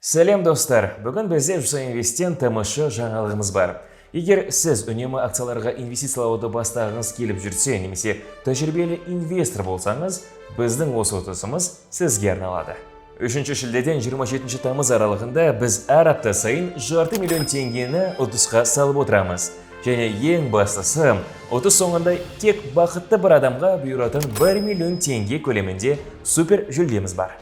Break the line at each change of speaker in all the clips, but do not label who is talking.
Сәлем, достар! Бүгін бізде Жусан Инвесттен тамаша жаңалығымыз бар. Егер сіз үнемі акцияларға инвестициялауды бастағыңыз келіп жүрсе немесе тәжірибелі инвестор болсаңыз, біздің осы ұтысымыз сізге арналады. 3 шілдеден 27 тамыз аралығында біз әр апта сайын жарты миллион теңгені ұтысқа салып отырамыз. Және ең бастысы, ұтыс соңында тек бақытты бір адамға бұйыратын 1 миллион теңге көлемінде супер жүлдеміз бар.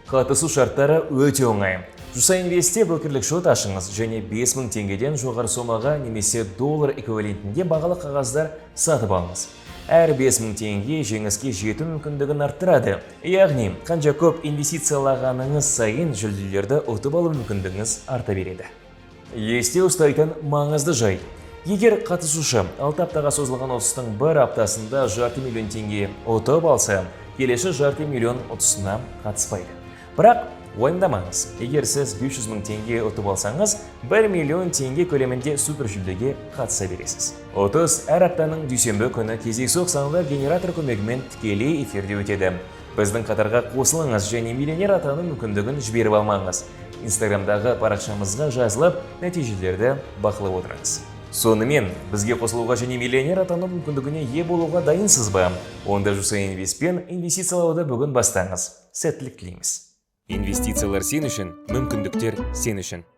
Қатысу шарттары өте оңай. Жусан Инвестте брокерлік шот ашыңыз және 5000 теңгеден жоғары сомаға немесе доллар эквивалентінде бағалы қағаздар сатып алыңыз. Әр 5000 теңге жеңіске жету мүмкіндігін арттырады. Яғни, қанша көп инвестициялағаныңыз сайын, жүлделерді ұтып алу мүмкіндігіңіз арта береді. Есте ұстайтын маңызды жайт. Егер қатысушы 6 аптаға созылған ұтыстың бір аптасында жарты миллион теңге ұтып алса, келесі жарты миллион ұтысына қатыспайды. Бірақ уайымдамаңыз, егер сіз 500 мың теңге ұтып алсаңыз, 1 миллион теңге көлемінде супер жүлдеге қатыса бересіз. Ұтыс әр аптаның дүйсенбі күні кездейсоқ сандар генератор көмегімен тікелей эфирде өтеді. Біздің қатарға қосылыңыз және миллионер атану мүмкіндігін жіберіп алмаңыз. Инстаграмдағы парақшамызға жазылып, нәтижелерді бақылап отырыңыз. Сонымен, бізге қосылуға және миллионер атану мүмкіндігіне ие болуға дайынсыз ба? Онда Жусан Инвестпен инвестициялауды бүгін бастаңыз. Сәттілік тілейміз. Инвестициялар сен үшін, мүмкіндіктер сен үшін.